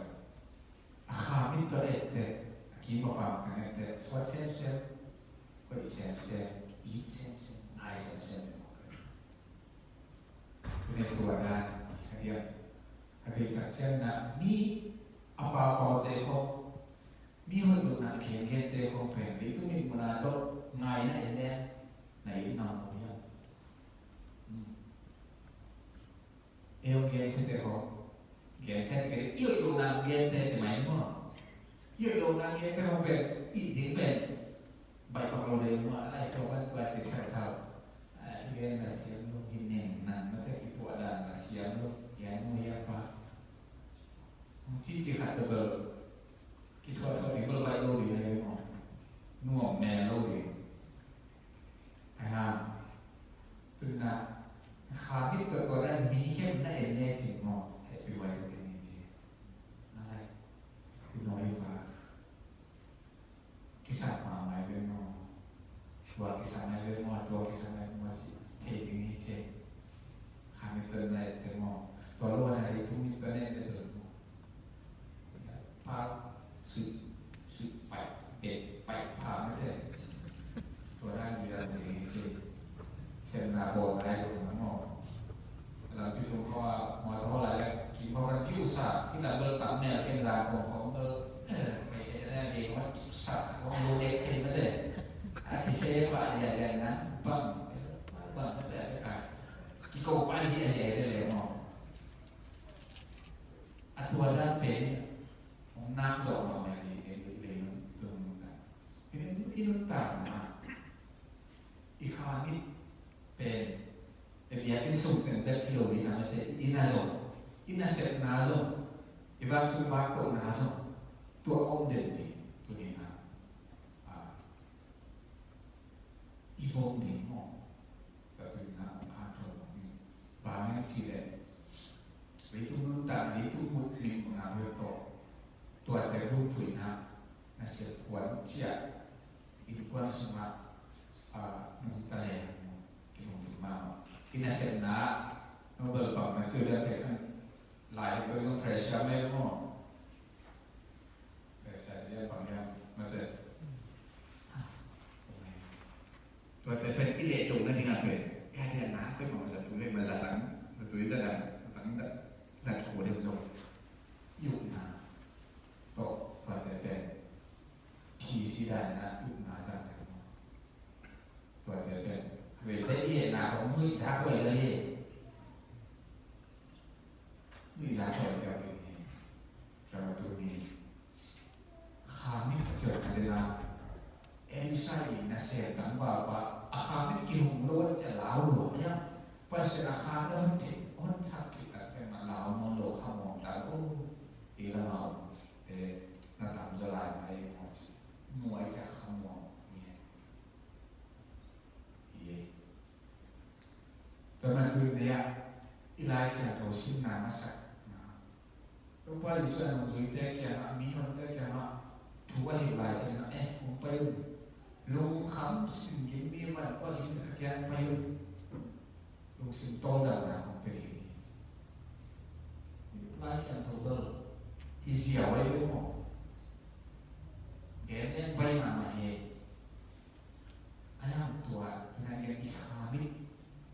A khamit tawh etteh, a kim a pam tawh etteh, suak semsem, hoih semsem, it semsem, ngai semsem. Tuni tua dan, a diak, a diak tak siam na, mi a paupau te khong, mi hoih lohna a gengen te khong pen, leitung mitmuhna tawh ngaina en leng, na it na om hiam? Hmm. Ei hong gensiate khong, gensia ci kei, i hoih lohna gente ci mai maw. I hoih lohna gente khong pen, i ding pen baih pak lo ding maw, a lai tua ban tua ci thauthau. A, i gen na siam lo, hi neng nang mate kipuah dan na siam lo, gen mu hiam pa. Hong cici khat tawh bel kithuahthuah ding bel baih lo ding ahi maw. Nuam mel lo ding. Ahi hang. Tuni-in ah, khamit tawh tua dan mi khem na en lecin maw, hehpih huai zaw ding hi ci. Ai, i nuam i pa. Kisam mahmah hi ve maw. Tua kisam hi ve maw, tua kisam hi ve maw cih thei ding hi ci. Khamit tawh na etteh maw. Tua lo na leitung mit tawh na etteh maw. Pa, sui, sui pai, bek pai, pa mate. Tua dan mi dan mi ci. Sem na bawl nai zong na maw. Lampi tung khawng a, mawtaw hawl lai leh, kim khawng lam piuhsa, i lam bel tam mel ken zang khawng khawng bel, eh, pai te te na bek khawng sa, khawng lo dek thei mate. A kise pa ziahziah na, bang, bang mate a ka. Kiko pa ziahziah te le maw. A tua dan pen hong nak zawh mahmah hi, ei, ei, ei, tung ta. I, i nuntakna, i khamit pen, i biakinn sung teng bek hi lo ding a mate, i inn ah zong, i nasepna zong, i vak sung vak tohna zong, tua om den ding, tuni-in ah. Ah, i vom ding maw. Tua tuni-in ah a thawn mawk ding. Bang hiam cih leh, leitung nuntak, leitung mut, mitmuhna bek tawh, tuate bulphuhna, nasep kuan ciah, innkuan sungah, ah, nungta leng, kinungta mahmah. I nasepna, Nobel bang na ci uh lian te kan, lai bek zong pressure mel maw. Pressure ci lian bang hiam, mate. Tuate pen i lehdo nading a pen, i a diakna, koi mah zatui, koi mah zatang, zatui zatang, zatang, zat ko deuh zong. I upna tawh, tuate pen phisi dan a i upna zat deuh maw. Tuate pen, veite i hehna khong nuihzak huai lel hi. Nuihzak huai ziau ding hi. Tua tuni khamit a tuat nading a, Elisha in nasem tangval pa, a khamit kihong lo a, ci a lau lo a, Pasian a kham lo hon thei, hon thak khit tak ciang a lau nawn lo, khamawng ta lo. Ei lam a om te na tamzaw lai mah ei maw ci. muai ciak kha muang ni. Hi e. Tua man tu ni a i Lai Siangtho simna masak na Topa Jesuh a nungzuite kiangah, mihonte kiangah thu a hilh lai ciangin ah, eh, hong pai un. Lungkham sin kim mi man kua kim ka kiang pai un. Lungsim tawldamna hong pia ding hi. Lai Siangtho bel hi ziau ahi lo maw? Gen leng bai mahmah hi. A hiam tua, tua na gen i kha mit,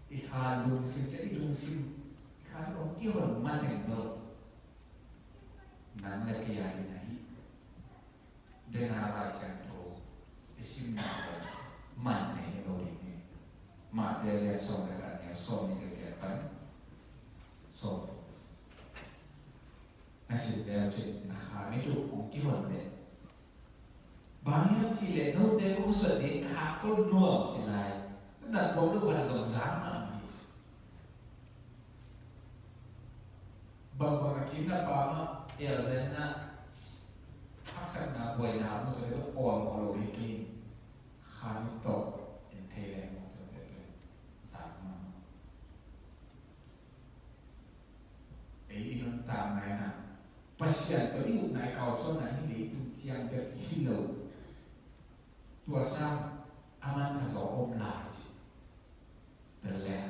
i kha lungsim, i lungsim, i kha mit hong kihon man teng bel nang le kei a ding ahi. Dena Lai Siangtho i simna pen man nei hi lo ding hi. Matthai lian sawm le khat, a neu sawmnih le giat pan sawm. Na sim leu cin na kha mit uh hong kihon leh. Bang hiam cih leh note kong suah ding kha ko nuam ci lai. Na kong lo ban zong zang mahmah hi ci. Bangbang a kim na pa mah elzen na haksatna buaina mu tawh le awl awl lo hi kei. Kha mit tawh en thei leng mu tawh le zang mahmah. Ei i nuntakna in ah Pasian tawh i upna, i kalsuanna hi leitung ciang bek hi lo. Tua sang a man pha zaw om lai ci. Tua leh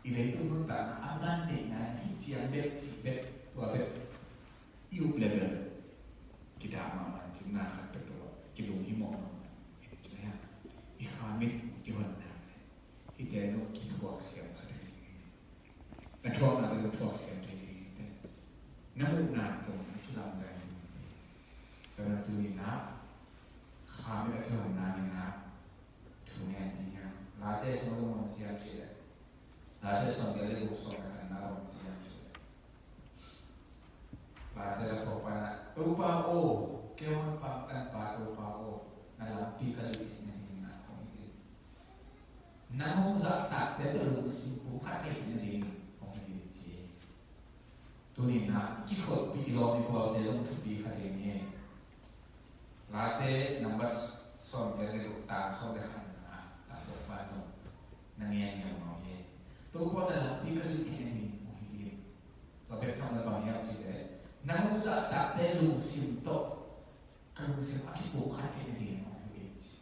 i leitung nuntakna a man neihna hi ciang bek ci bek, tua bek i up le bel kidah mahmah, cimna khat peuh tawh kilunghimawh mahmah. I kha mit kihonna le hihte zong kithuak siam kha thei ding hi. Na thuakna te zong thuak siam thei ding hi te. Na muhna zong na kilamdang ding hi. Tua na tuni-in ah kha mit a kihonna ni-in ah thu ngen ding hi hang. Late sung zong bang ci hiam cih leh, Late sawmgiat le guk, sawm le khatna bang ci hiam cih leh, Late la thawh pan ah, Topa aw, kei hong pamtan pa Topa aw, na lampi ka zuih theihna dingin ah hong hilh in. Nang hong zahtakte tawh lungsim pumkhat ka hih theihna dingin hong hilh in ci. Tuni-in ah i kikholhpih i lawm i gualte zong thupi kha ding hi. Late nambat sawmgiat le guk, tang sawm le khatna ah Topa zong na ngen ngiamngiam hi. Topa aw, na lampi ka zuih theihna dingin hong hilh in. Tua bek tham lo bang hiam cih leh, nang hong zahtakte lungsim tawh ka lungsim a kipumkhat theihna dingin hong hilh in ci.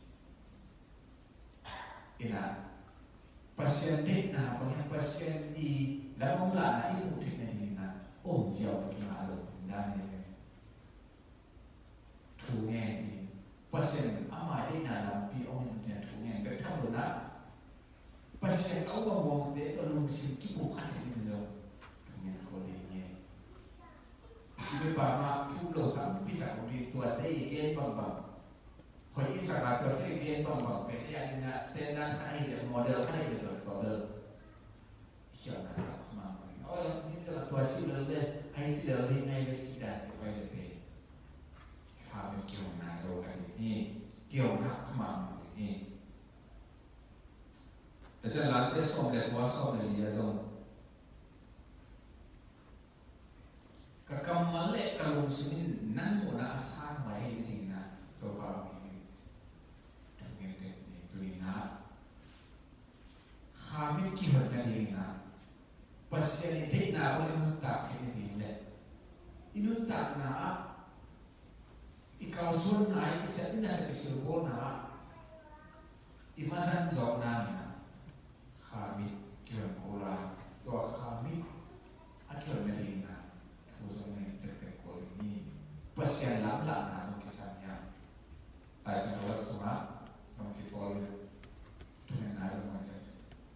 In ah Pasian deihna, bang hiam Pasian i lam hong lahna i muh theihna dingin ah om ziau bek hi mah lo, in dan hi. Thu ngen ding, Pasian ama deihna lampi hong hilh dingin thu ngen bek tham lo-in ah Pasian a um a muangte tawh lungsim kipumkhat theihna dingin zong thu ngen khol ding hi. I mipa mah thu lo tampi tak om ding, tuate i gen bangbang, hoih i sak a tuate i gen bangbang pen ei a dingin ah standard khat ahih leh, model khat ahih leh tua, tua bel i khialhna tam kha mahmah ding. Oi, ni tua, tua cih lel le, ahi cih lel ding ahi le cih dan tawh pai le pen kha mit kihong nai lo kha ding hi. Kihong hak kha mahmah ding hi. Tua ciang Late sawm le kua, sawm le li ah zong, ka kammal le ka lungsim in nang muhna a sanhuai hi nadingin ah Topa hong hilh in. Thu ngen teh ni, tuni-in ah kha mit kihon nadingin ah Pasian i deihna bang i nuntak theih nading le i nuntakna ah i kalsuanna, i sep, i nasep, i silbawlna ah i mazan zawkna in ah kha mit kihon kul a, tua kha mit a kihon nadingin ah thu zong ngen cekcek kul ding hi. Pasian lamlahna zong kisam hiam? Laisiangtho sungah bangci pawl in thungetna zong bangci,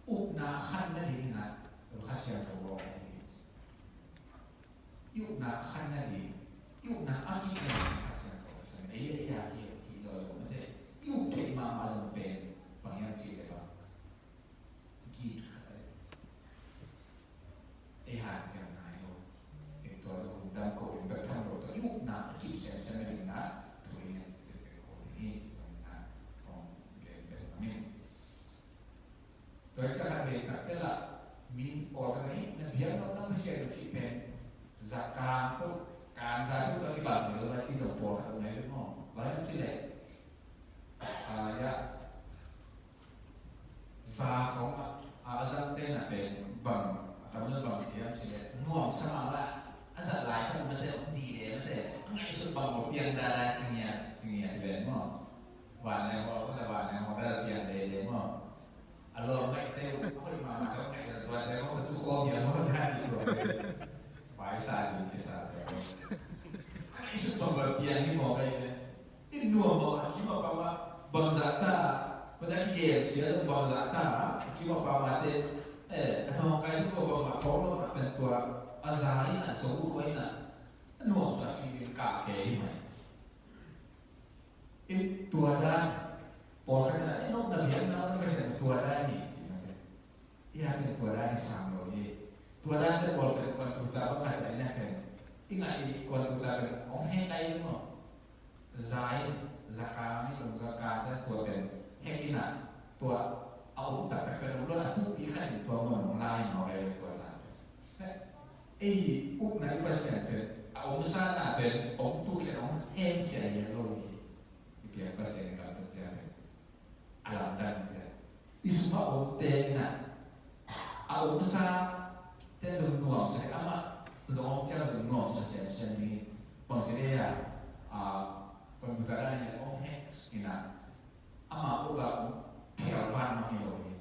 upna a khan nadingin ah Kha Siangtho bawl hi. I upna a khan nading, i upna a kih nading Kha Siangtho kisam. Ei le ei a kih, kih zaw lo mate. I up theih mahmah zong pen bang hiam cih leh bang, kih khat ei hanciam nai lo. Tua zong lungdam ko in bek tham lo, tua i upna a kip semsem nadingin ah thu i ngen cekcek ko ding hi ci, tua in ah hong gen bek lam in. Tua i cakhat ve takte lah min awlsam hi, na biak lo na Pasian lo cih pen zakang tawh kanza tawh kibang hi lo. pawlkhat om hi maw? Bang hiam cih leh, a, ya, za khawng a, a zangte na pen bang, a tam le bang ci hiam cih leh nuamsa mah la, a zat lai khawng mate om dih le mate, a ngaihsut bang maw piang dada ci ngiat, ci ngiat hi ven maw? Van le haw, van le haw, dada piang le le maw? A lawm ngaihte uh, a hoih mahmah te uh ngaih, tuate uh, a tu khawm hi a maw, dan i tuate. Vai sa ding kisa te uh. Ngaihsut bang bang piang hi mawk ahi ve. I nuam mawk a kim a pau a, bangzah ta, mate a kigen sia bangzah ta, a kim a pau a te, eh, a nawngkai suk lo bangmah phawk lo mah pen tua, a za in a, zo uh lo in a, a nuam sa feeling kah kei hi mai. I tua dan, pawlkhat in a, "Eh, nopna biakna, na Pasian tua dan hi," ci mate. I a pen tua dan hi sam lo hi. Tua dan te pawl pen kuan tuta bang khat in a pen. I ngah i kuan tuta pen hong hek ai lo maw? Za in, za kang in, lung za kang te tua pen hek in a, tua a om tak pen om lo, a tupi khat in tua mun hong la in maw, ai lo tua za pen. Ei upna i Pasian pen a omsa na pen hong tuk khia, hong hemkhia hi lo hi. I piang Pasian i lamdang cia pen a lamdang cia. I sungah omte in a, a omsa ten zong nuamsa hi, amah zong om ciang zong nuamsa semsem hi. Bangci lei a, a, computer a hi hong hack in a, amah uh bang phial van mah hi lo hi.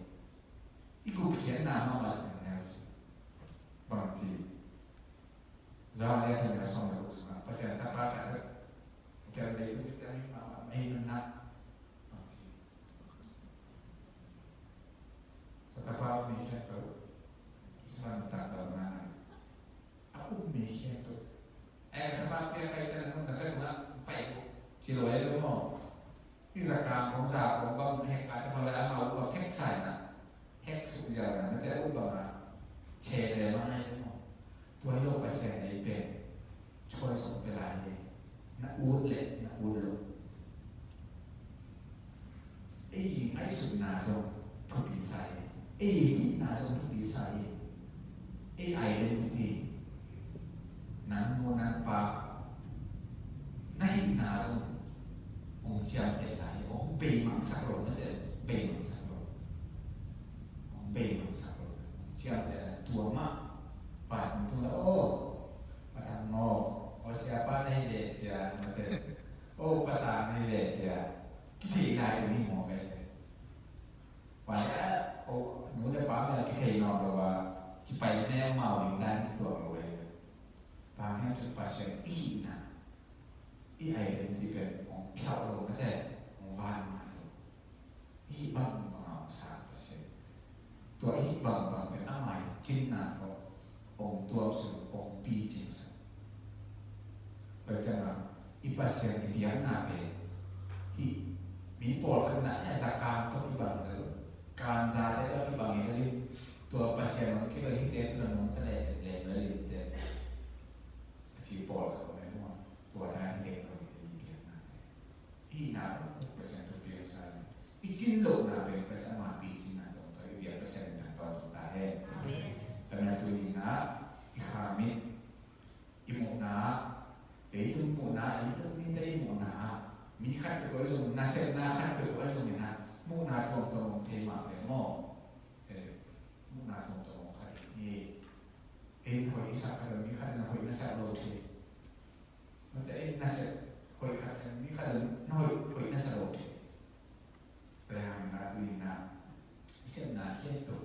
I gupkhiatna mahmah sin neu ci. Bangci. Za le tung ya song le uk sungah Pasian tapa khat le. Tel le tung tel ni mahmah mei nun na. Bangci. Sa tapa mei khen tau. Islam tak tau na. A um mei khen tau. Eh, tapa pia kai chan nun na tel na pai ko. Ci lo ai lo mo. I zakang khong za khong bang hek a te khong le amau bang hek sai na, hek suk ziau na, na te uh bang a che le ma ngai le maw? Tua hi lo Pasian ei pen choice hong pia lai hi. Na ut le na ut lo. Ei ngaihsutna zong thupi sa hi. Ei hihna zong thupi sa hi. Ei identity, nang nu nang pa, na hihna zong hong ciamteh lai hi. Hong beimangsak lo, na te beimangsak lo. Hong beimangsak lo. Hong ciamteh lai tua mah. Pa hong tung la, oh, pa thang maw, oh, siapa na hi le cia, na te, oh, pasal na hi le cia. Kithei lai tua hi maw kai le. Vai a, o, nu le pa mel kithei nawn lo a, kipai ne mau ding dan hi tuak lo e. Bang hiam cun Pasian i hihna, i identity pen hong phiauh lo mate, hong van ngai lo. I hih bangbang a hong sa Pasian. Tua i hih bangbang pen ama i cinna tawh hong tuam sun, hong picing sun. Tua ciangin i Pasian i biakna pen hih mi pawlkhat in a, eh, zakang tawh kibang lo, kanzate tawh kibang hi lo in, tua Pasian hong kibang hite tawh nong ta le chet lem lo in te. A ci pawlkhat om e maw, tua dan hi lo in i biakna pen. Hihna pen Pasian tawh piangsa in, i cin lohna pen Pasian ama picingna tawh, i biak Pasian in a tawh ta hen. Amen. Amen. Tuni in a, i khamit, i muhna, leitung muhna, leitung mite i muhna, mi khat peuhpeuh ahi zong, nasepna khat peuhpeuh ahi zongin a, muhna tuamtuam om thei mah ve maw? Eh, muhna tuamtuam om kha ding hi. Ei hoih i sak khat zong mi khat in a hoih na sak lo thei. Mate ei nasep hoih khat zong mi khat zong na hoih, hoih na sak lo thei. Tua hang na tu in a, i sepna khempeuh,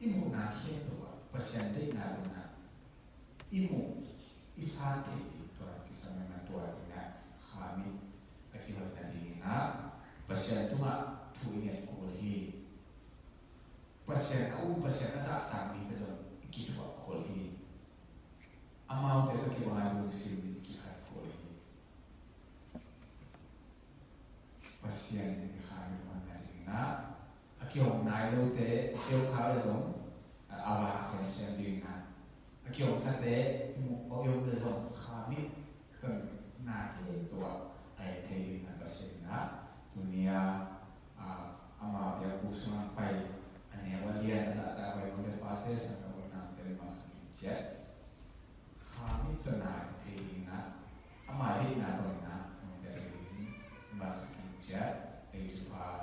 i muhna khempeuh ah Pasian deihna dongna i muh, i san theih ding tua kisam na tua ding a, khamit a kihoih nadingin a, Pasian tungah thu i nget kul hi. Pasian a um, Pasian a zahtak mite zong i kithuah kul hi. Amaute tawh kibang a lungsim i kikhat kul hi. Pasian i khamit hon nadingin a, a kihong nai lote, a kihong kha le zong, a, a vak semsem dingin a, a kihong sate, i mu, a om le zong, khamit, ton na hi tua, a et thei dingin a Pasian in a, tuni a, a, ama biakbuk sungah pai, a neu a lian a zahtak hoih nu le pate sang a hoih nang tel mah khat in ciat. Khamit tawh na thei ding a, ama deihna tawh Kha